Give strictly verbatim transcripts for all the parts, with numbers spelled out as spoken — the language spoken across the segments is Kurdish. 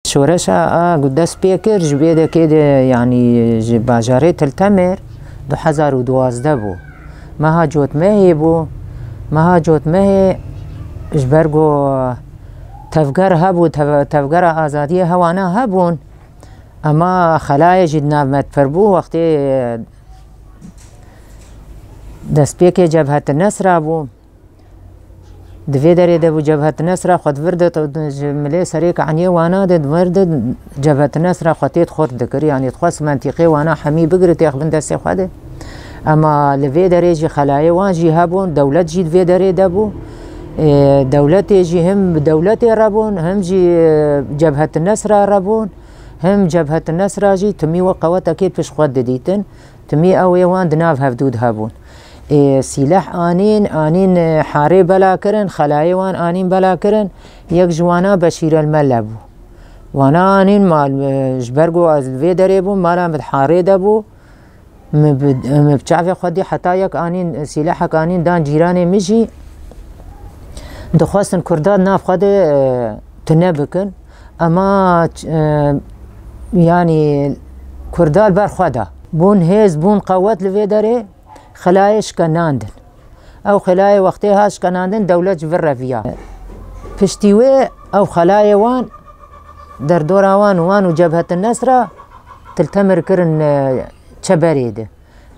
Şoreşa a ku dest pê kir ji vê dekê de, yanî ji bajarê Til Temir, du hezar û duwazdeh bû. Meha Cotmehê bû. Meha Cotmehê ji ber ku tevger hebû, tev-, tevgera azadiyê hewana hebûn. Ema xelayê jî di nav me de pir bû, wextê destpêkê Cebhet Nesra bû. Di vê derê de bû Cebhet Nesra xwe di vir de, ji milê serê kaniyê wana de, di vir de Cebhet Nesra xwe tê xurt dikir, yanî dixwest mentîqê wana hemî bigire têx bin destê xwe de. Ema li vê derê jî xelayê wan jî hebûn, dewlet jî di vê derê de bû. Ê, dewletê jî him bi dewletê re bûn, him jî, e, Cebhet Nesra re bûn, him Cebhet Nesra jî timî wek qewetekê pişt xwe didîtin. Timî ew ê wan di nav hevdû de hebûn. Ê, sîleh anîn, anîn, e, harê bela kirin, xelayê wan anîn bela kirin, yek ji wana Beşîr el Mele bû. Wana anîn mal, e, ji ber ku ez li vê derê bûm, mala min di harê de bû. Min bi, min bi çavê xwe dî heta yek anîn, sîlehek anîn dan cîranê min jî. Dixwestin Kurda di nav xwe de, e, tune bikin. Ema, e, yanî Kurda li ber xwe da. Bûn hêz, bûn qewet li vê derê, xelayê şkenandin. Ew xelayê wextê hat şkenandin, dewlet ji vir re viya. Piştî wê ew xelayê wan, derdora wan û wan û Cebhet Nesra, Til Temir kirin, e, çeberê de.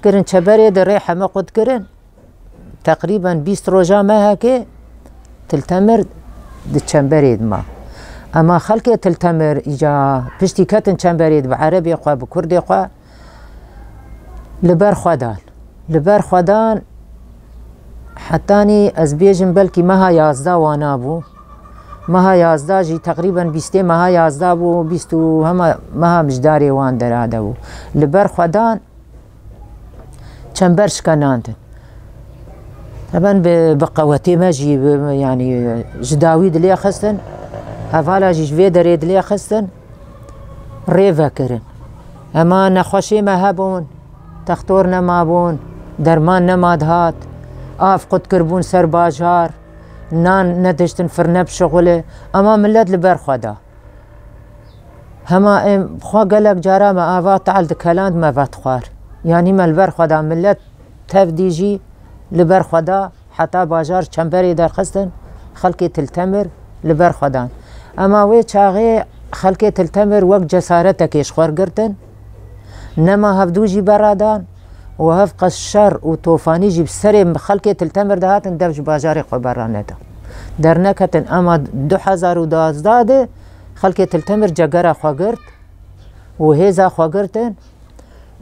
Kirin çeberê de rê heme qut kirin. Teqrîben bîst roja mehekê Til Temir di çemberê de ma. Ema xelkê Til Temir îca piştî ketin çemberê de bi erebê xwe, bi kurdê xwe li ber xwe dan. Li ber xwe dan hetanî ez bêjim belkî meha yazdeh wana bû. Meha yazdeh jî teqrîben bîstê meha yazdeh bû, bîst û hema meha mijdarê wan derade bû. Li ber xwe dan çember şkenandin. Teben bi, bi qewetê me jî, bi, yanî ji dawî dilê xistin, hevala jî ji vê derê dilê xistin, rê vekirin. Ema nexweşê me hebûn, textor nemabûn, derman nema dihat, av qut kirbûn ser bajar, nan nediştin firne bişixulê, ema millet li ber xwe da. Hema em xwe gelek cara me ava tal dikeland me vet xwar. Yanî me li ber xwe da millet tev dî jî li ber xwe da heta bajar çemberê derxistin xelkê Til Temir li ber xwe dan. Ema wê çaxê xelkê Til Temir wek cesaretekê ji xwe girtin. Nema hevdû jî beradan û hevqas şer û tofanî jî bi serê xelkê Til Temir de hatin dev ji bajarê xwe bera neda. Derneketin ema du hezar û duwazdeh de xelkê Til Temir cegera xwe girt û hêza xwe girtin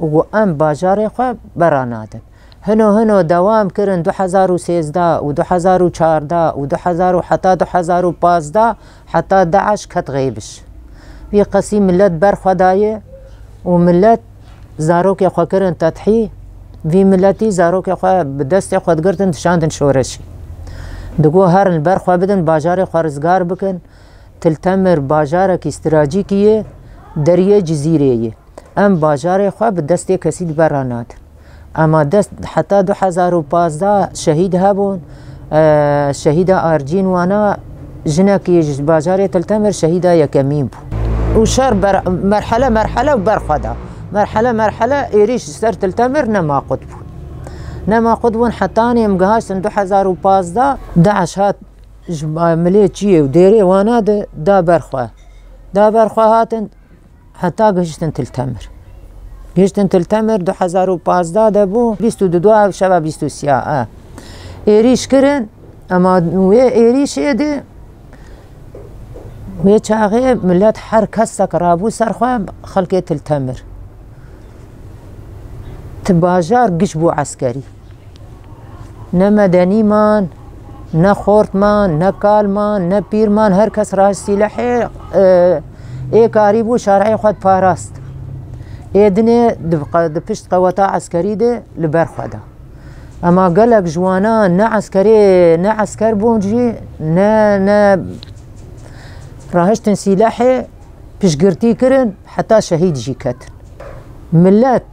û got, em bajarê xwe bera nadin. Hino hino dewam kirin du hezar û sêzdeh û du hezar û çardeh û du hezar û heta du hezar û pazdeh heta DAIŞ ket xêbiş. Vî qesî millet ber xwe daye û millet zarokê xwe kirin tedhî. Vî milletî zarokê xwe bi destê xwe digirtin dişandin şoreşî. Digot herin li ber xwe bidin bajarê xwe rizgar bikin. Til Temir bajarekî stracîkî ye, deriyê Cizîrê ye. Em bajarê xwe bi destê kesî di bera nadin. Ema dest heta du hezar û pazdeh şehîd hebûn. E, şehîda Arcîn wana jinekî ji bajarê Til Temir şehîda yekemîn bû. Û şer ber-, merhele merhele û ber xwe da. Merhele merhele êrîş ji ser Til Temir nema qut bûn. Nema qut bûn hetanî em gihaştin du hezar û pazdeh, DAIŞ hat ji ba-, milê çiyê û dêrê wana de da ber xwe. Da ber xwe hatin heta gihiştin Til Temir. Gihiştin Til Temir du hezar û pazdeh de bû, bîst û du şeva bîst û sê, e. Êrîş kirin, ema wê êrîşê de wê çaxê millet her kesek rabû ser xwe xelkê Til Temir. Ti bajar giş bû eskerî. Ne medenî man, ne xort man, ne kal man, ne pîr man, her kes raşt sîlehê, e, ê karî bû şareyê xwe diparast. Ê dinê di, di pişt qeweta eskerî de li ber xwe da. Ema gelek ji wana ne eskerê, ne esker bûn jî, ne, ne rahiştin sîlehê, piştgirtî kirin, heta şehîd jî ketin. Millet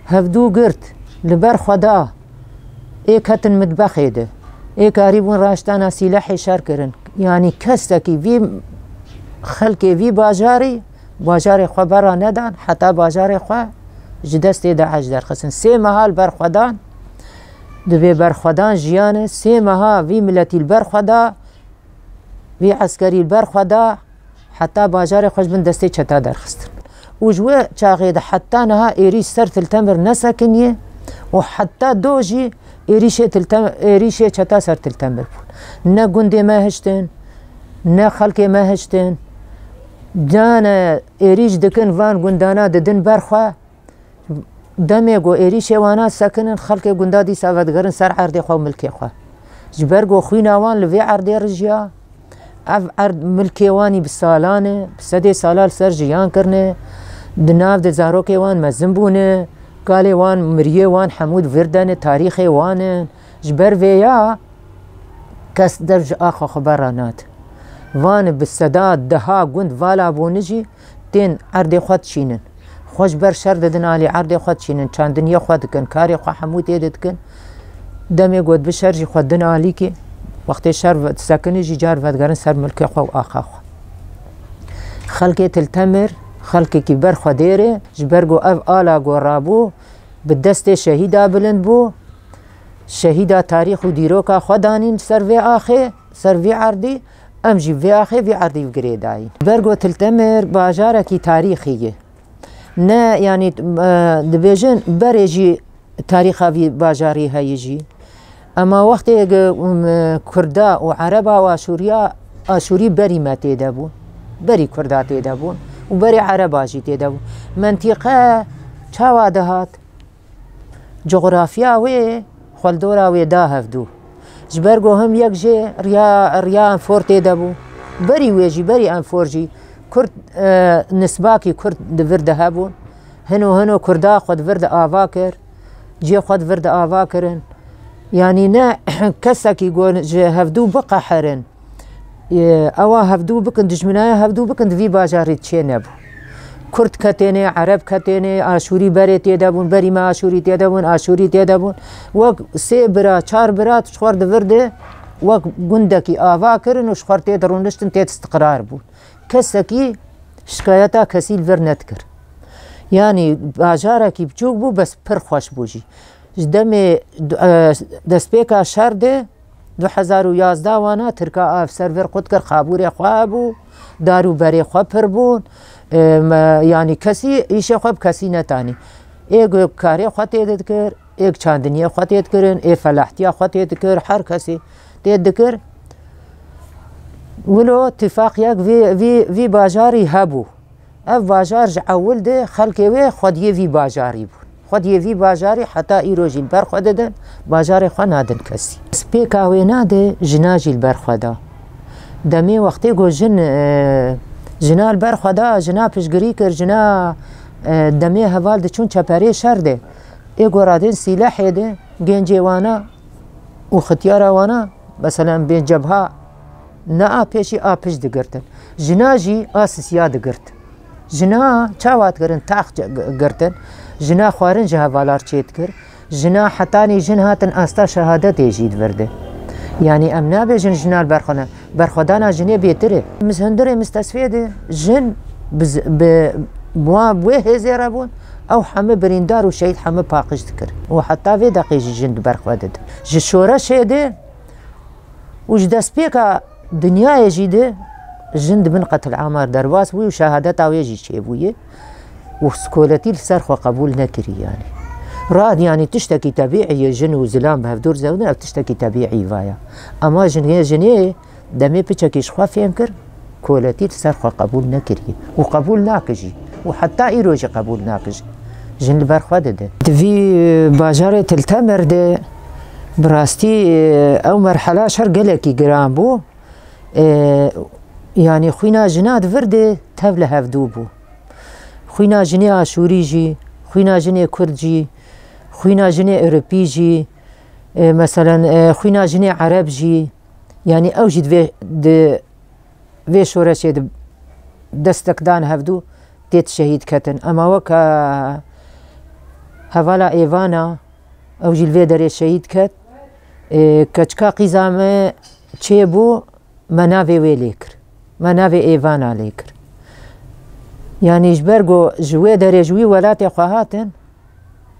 hevdû girt, li ber xwe da, ê ketin mitbexê de, ê karîbûn raştana sîlehê şer kirin. Yanî kesekî vî Xelkê vî bajarî bajarê xwe bera nedan, heta bajarê xwe ji destê DAIŞ derxistin. Sê meha li ber xwe dan, di bê berxwedan jiyane, sê meha vî miletî li ber xwe da, vî eskerî li ber xwe da, heta bajarê xwe ji bin destê çeta derxistin. Û ji wê çaxê de heta niha êrîş ser Til Temir nesekiniye û heta do jî êrîşê Til Tem-, êrîşê çeta ser Til Temir bûn. Ne gundê me hiştin, ne xelkê me hiştin. Dane êrîş dikin, van gundana didin ber xwe. Demê ku êrîşê wana sekinin, xelkê gunda dîsa vedigerin ser erdê xwe û milkê xwe. Ji ber ku xwîna wan li vê erdê rijiya, ev erd milkê wan î bi salan e, bi sedê sala li ser jiyan kirine, di nav de zarokê wan mezin bûne, kalê wan, miriyê wan hemû di vir de ne, tarîxê wan in. Ji ber vê ya kes dev ji axa xwe berra nade. Van bi seda deha gund vala bûne jî tên erdê xwe dişînin. Xwe ji ber şer didin alî erdê xwe dişînin, çandiniyê xwe dikin, karê xwe hemû tê de dikin. Demê got bi şer jî xwe din alîkî, wextê şer ve-, disekinin jî car vedigerin ser milkê xwe û axa xwe. Xelkê Til Temir, xelkekî ber xwe dêrê, ji ber ku ev ala ku rabû, bi destê şehîda bilind bû, şehîda tarîx û dîroka xwe danîn ser vê axê, ser vî erdî, em jî vê axê vî erdî girêdayîn. Ber ku Til Temir bajarekî tarîxî ye. Ne, yanî, e, dibêjin berê jî tarîxa vî bajarî heye jî. Ema wextê, e, Kurda û Ereba û Aşûriya, Aşûrî berî me tê de bûn. Berî Kurda tê de bûn û berî Ereba jî tê de bûn. Mentîqe çawa dihat? Coxrafiya wê xwe li dora wê da hevdû. Ji ber ku him yek jê riya, riya enfor tê de bû. Berî wê jî, berî enfor jî Kurd, e, nisbakî Kurd di vir de hebûn. Hino hino Kurda xwe di vir de ava kir. Cihê xwe di vir de ava kirin. Yanî ne kesekî ku ji hevdû biqeherin. Ê, ewa hevdû bikin, dijminaya hevdû bikin, di vî bajarî çê nebû. Kurd ketêne, Ereb ketêne, Aşûrî berê tê de bûn, berî me Aşûrî tê de bûn, Aşûrî tê de bûn. Wek sê bira, çar bira ji xwe re di vir de wek gundekî ava kirin û ji xwe re tê de rûniştin, tê de istiqrar bûn. Kesekî şikayeta kesî li vir nedikir. Yanî bajarekî biçûk bû, bes pir xweş bû jî. Ji demê, e, destpêka şer de, du hezar û yazdeh wana Tirka av ser vir qut kir, xabûrê xwe hebû, dar û berê xwe pir bûn. E, me, yanî kesî îşê xwe bi kesî netanî. Ê ku karê xwe tê dikir, ê çandiniyê xwe tê dikirin, ê felahtiya xwe tê dikir, her kesî tê dikir. Wilo tifaq yek vî, vî, vî bajarî hebû. Ev bajar ji ewil de xelkê wê xwediyê vî bajarî bûn. Xwediyê vî bajarî heta îro jî li ber xwe didin, bajarê xwe nadin kesî. Spêka wêna de jina jî li ber xwe da. Demê wextê ku jin, e, jina li ber xwe da, jina piştgirî kir, jina, e, demê heval diçûn çeperê şer de. Ê ku radin sîlehê de, gencê wana û xityara wana, meselen, bên cebha, ne a pêşî a pişt digirtin. Jina jî a sisiya digirt. Jina çawa dikirin, tax gi-, girtin. Jina xwarin ji hevalar çê dikir. Jina hetanî jin hatin asta şehadetê jî di vir de. Yanî em nabêjin jina li ber xwe ne. Berxwedana jinê bêtir e. Mis-, hundirê mistesfê de jin bi z-, bi, bi wan, bi wê hêzê re bûn, ew hemî birîndar û şehîd hemî paqij dikir. Û heta vê deqê jî jin di ber xwe didin. Ji şoreşê de û ji destpêka dinyayê jî de jin di bin qetilama derbas bûye û şehadeta wê jî çêbûye. Û skoletî li ser xwe qebûl nekirî yanî. Rad yanî tiştekî tebîî ye, jin û zilam bi hevdûr zewdin, ev tiştekî tebîî vaya. Ema jinê, jinê demê piçekî ji xwe fêm kir, koletî li ser xwe qebûl nekirî û qebûl nake jî û heta îro jî qebûl nake jî. Jin li ber xwe dide. Di vî bajarê Til Temir de bi rastî, e, ew merhela şer gelekî giran bû. E, yanî xwîna jina di vir de tev li hevdû bû. Xwîna jinê Aşûrî jî, xwîna jinê Kurd jî, xwîna jinê Ewropî jî, e, meselen, e, xwîna jinê Ereb jî, yanî ew jî di vê, di vê şoreşê de destek dan hevdû tê şehîd ketin. Ema weke hevala Êvana, ew jî li vê derê şehîd ket. E, keçika qîza me çêbû, me navê wê lê kir. Me navê Êvana lê kir. Yanî ji ber ku ji wê derê ji wî welatê xwe hatin,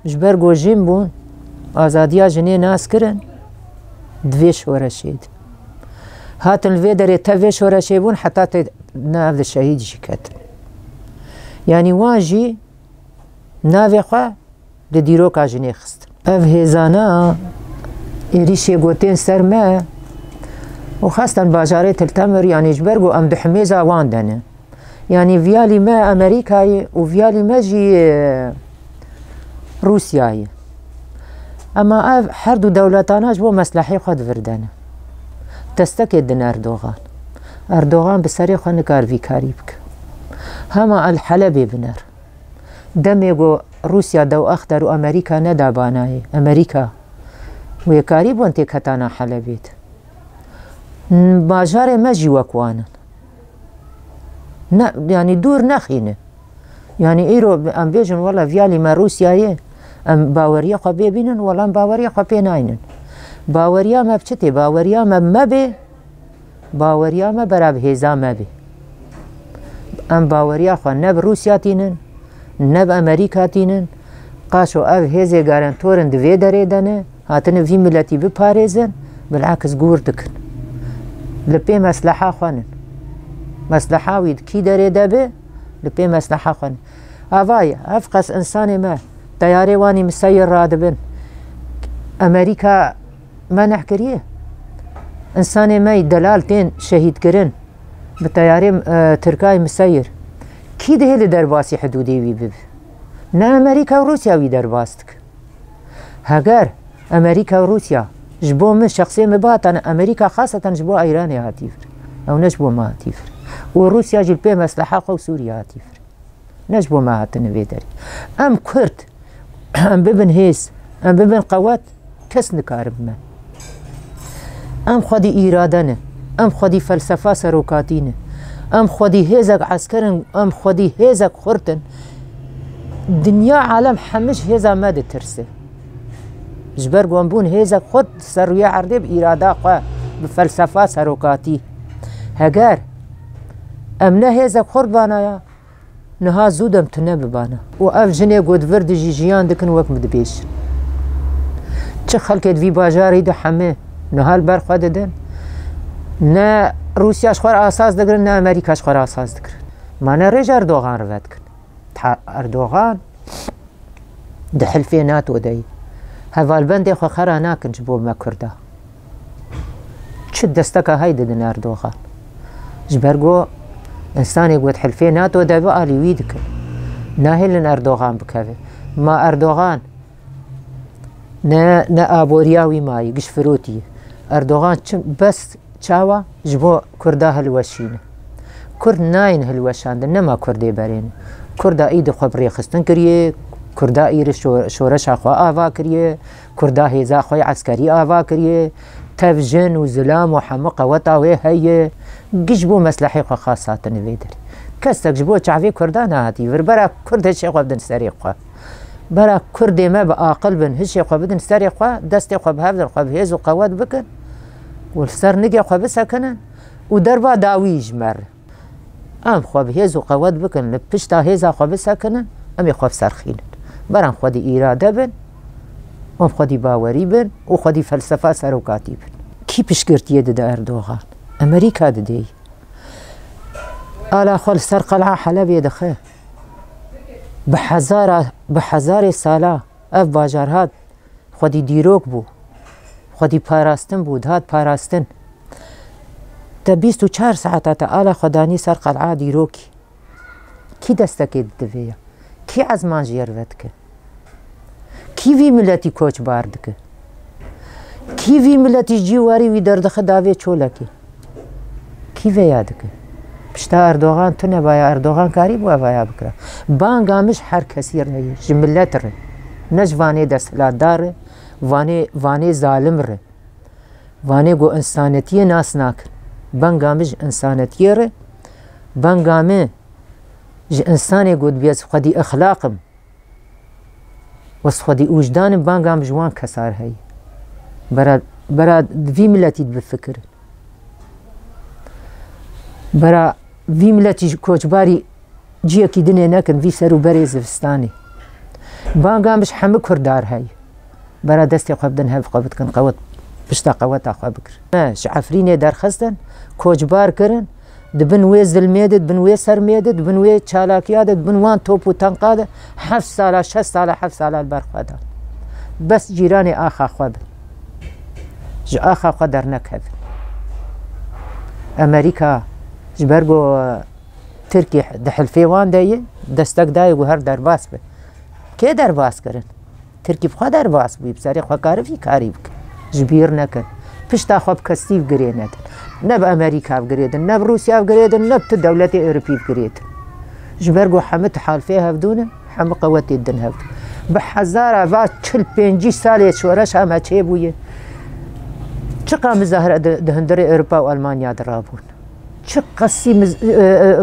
ji ber ku jin bûn, azadiya jinê nas kirin, di vê şoreşê de. Hatin li vê derê tev vê şoreşê bûn, heta tê nav de şehîd jî ketin. Yanî wan jî navê xwe li dîroka jinê xistin. Ev hêzana êrîşê ku tên ser me û xastan bajarê Til Temir, yanî ji ber ku em di himêza wan de ne. Yanî viyalî me Amerîkayê û viyalî me jî, e, Rûsyayê. Ema ev her du dewletana ji bo meslehê xwe di vir de ne. Destekê din Erdogan. Erdogan bi serê xwe nikar vî karî bike. Hema el Helebê biner. Demê ku Rûsya dew exter û Amerîka neda banayê, Amerîka wê karî bûn têketana Helebê de. Bajarê me jî wek wan in. Ne, yanî dûr nexîne. Yanî îro em bêjin, wela viyalî me Rûsyayê, em baweriya xwe pê bînin, wela em baweriya xwe pê naynin. Baweriya me bi çi tê? Baweriya me me bê, baweriya me bera bi hêza me bê. Em baweriya xwe ne bi Rûsya tînin, ne bi Amerîka tînin. Qaşo ev hêzê garantor in di vê derê de ne, hatine vî miletî biparêzin, bilakis gûr dikin. Li pê mesleha xwe nin. Mesleha wî di kî derê de be, li pê mesleha xwe nin. Ava ye, ev qas insanê me, teyarê wan î miseyir radibin. Amerîka me neh kiriye. Însanê me yî delal tên şehîdkirin bi teyarê, e, Tirkayê miseyir. Kî dihê li derbasî hidûdê wî bibe? Ne Amerîka û Rûsya wî derbas dikin. Heger Amerîka û Rûsya ji bo min, şexsê min bihatane Amerîka, xaseten ji bo Îranê hatî vir. Ew ne ji bo me hatî vir. Û Rûsya jî li pê mesleha xwe û Sûriye hatî vir. Ne ji bo me hatine vê derê. Em Kurd, em bibin hêz, em bibin qewet, kes nikare bi me. Em xwedî îrade ne, em xwedî felsefa serokatî ne, em xwedî hêzek esker in, em xwedî hêzek xurt in. Dinya alem hemî ji hêza me ditirse. Ji ber ku em bûn hêzek xurt ser rûyê erdê bi îrada xwe, bi felsefa serokatî. Heger em ne hêzek xurt banaya, niha zû dem tune bibana. Û ev jinê ku di vir dijî jiyan dikin wek min dibêjin. Çi xelkê di vî bajarî de hemî niha li ber xwe didin. Ne Rûsya ji xwe re asas digirin, ne Amerîka ji xwe re asas digirin. Ma ne rêj Erdogan rive dikin. Ta Erdogan di hilfê nato de ye. Hevalbendê xwe xera nakin ji bo me Kurda. Çi desteka hay didin Erdogan? Ji ber ku însanê got hilfê nato de bi alî wî dikin. Nahêlin Erdogan bikeve. Ma Erdogan ne, ne aboriya wî mayî, gişfirotî ye. Erdogan çi bes çawa ji bo Kurda hilweşîne? Kurd nayên hilweşandin, nema Kurdê berêne. Kurda î di xwe bi rêxistin kiriye, Kurda î şo-, şoreşa xwe ava kiriye, Kurda hêza xwe yê eskerî ava kiriye, tev jin û zilam û hemû qeweta wê heye, giş bo meslehê xwe xas hatine vê derê. Kesek ji bo çavê Kurda nehatî vir, bera Kurd hişê xwe bidin serê xwe. Bera Kurdê me bi aqil bin, hişê xwe bidin serê xwe, destê xwe bi hev din xwe bi hêz û qewet bikin û li ser nigê xwe bisekinin û derba dawî ji me re. Em xwe bi hêz û qewet bikin, li pişta hêza xwe bisekinin, em ê xwe bi ser xînin. Ber em xwedî îrade bin, em xwedî bawerî bin û xwedî felsefa serokatî bin. Kî piştgirtiyê dide Erdogan? Amerîka didê. Ala xwe li ser qel'a Helebê dixe. Bi hezara, bi hezarê sala ev bajar hat. Xwedî dîrok bû. Xwedî parastin bû, dihat parastin. Te bîst û çar saeta te ala xwe danî ser qel'a dîrokî. Kî destekê dide vê ya? Kî ezman ji yê re vedike? Kî vî miletî koçbar dike? Kî vî miletî ji cî warî wî derdixe davê çolekê? Kî vêya dike? Pişta Erdogan tune baya, Erdogan karî bû evaya bikira. Banga min ji her kesî re ye, ji milet re. Ne ji vanê desthilatdar re, vanê, vanê zalim re. Vanê ku însanetiyê nas nakin. Banga min ji însanetiyê re, banga min ji însanê ku dibê ez xwedî exlaq im. Wes xwedî ûjdanin bangam ji wan kesar heye. Bera, bera vî miletî dibifikirin. Bera vî miletî ji koçbarî ciyekî dinê nekin, vî ser û berê zivistanê. Banga min ji hemû Kurdar heye. Bera destê xwe bidin hev xwe bidikin, qewet, pişta qeweta xwe bikir. Me ji Efrînê derxistin, koçbar kirin, di bin wê zilmê de, di bin wê sermê de, di bin wê çalakiya de, di bin wan top û tanka de heft sala, şeş sala, heft sala li ber xwe dan. Bes cîranê axa xwe bin. Ji axa xwe dernekevin. Amerîka ji ber ku Tirkî di hilfê wan de ye, destek dayê ku her derbas be. Kê derbas kirin? Tirkî bi xwe derbas bûyî, bi serê xwe kare vî karî bike. Ji bîr nekin. Pişta xwe bi kesî bi girê nedin. Ne bi Amerîka bi girê din, ne bi Rûsya bi girê din, ne bi tu dewletê Ewropî bi girê din. Ji ber ku hemû tu halfê hevdû ne, hemû qewetê din hevdû. Bi hezara va çil pêncî salê şoreşa me çêbûye. Çiqa mizahre di, di hundirê Ewropa û Almanya de rabûn. Çi qasî miz-, e, e,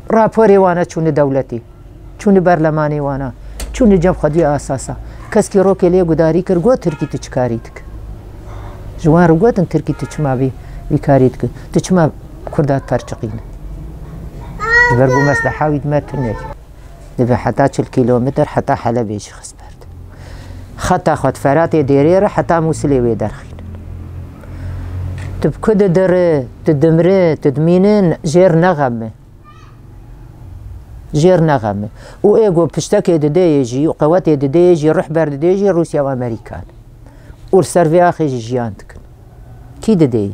raporê wana çûne dewletê, çûne berlemanê wana, çûne cem xwediyê asasa. Keskî rokê lê gudarî kir, got, "Tirkî tu çi karî dike?" Ji wan re gotin, "Tirkî tu çima vî, vî karî dike? Tu çima Kurda diperçiqîne?" Ji ber ku mesleha wî di me tune ye. Dibe heta çil kîlometr, heta Helebê jî xist ber. Xeta xwe di Feratê dêrê re heta Mûsilê wê derxînin. Tu bi ku didiri, tu dimri, tu dimînin, jêr nexeme. Jêr nexeme. Û ê ku piştekê didê yê jî, û qewetê didê yê jî, rihber didê jî Rûsya û Amerîkan. Û li ser vê axê jî jiyan dikin. Kî didê?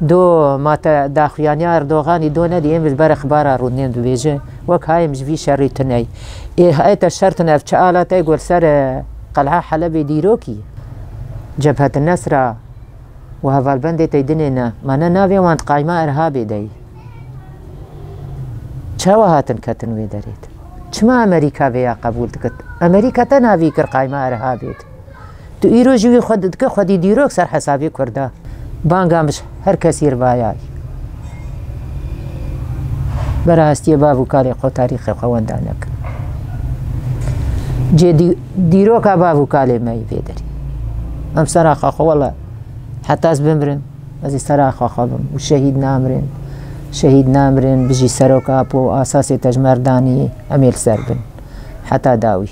Do ma te daxuyaniya Erdoganî do nedî, êm ji ber exbara rûnên dibêje, wek hayê min ji vî şerî tune ye. Ê, ê te şer tune, ev çi ala te ye, got, li ser, e, Qel'a Helebê dîrokî ye. Cebhet Nesra û hevalbendê te dinê ne, ma ne navê wan di qayma Erhabê de ye? Çawa hatin ketin wê derê de? Çima Amerîka vê ya qebûl dikit? Amerîka te navî kir qayma Erhabê de. Tu îro jî wî xwe didike xwedî dîrok ser hesabê Kurda. Banga min ji her kesî re vaya ye. Bera hestiyê bav û kalê xwe, tarîxê xwe wenda nekin. Cê dî-, dîroka bav û kalê me yî vê derî. Em sera xwe xwe, wele heta ez bimirim, ez ê sera xwe xwe bim. Û şehîd namirin, şehîd namirin, bijî Serok Apo, asasê te ji me re danî, em ê li ser bin. Heta dawî.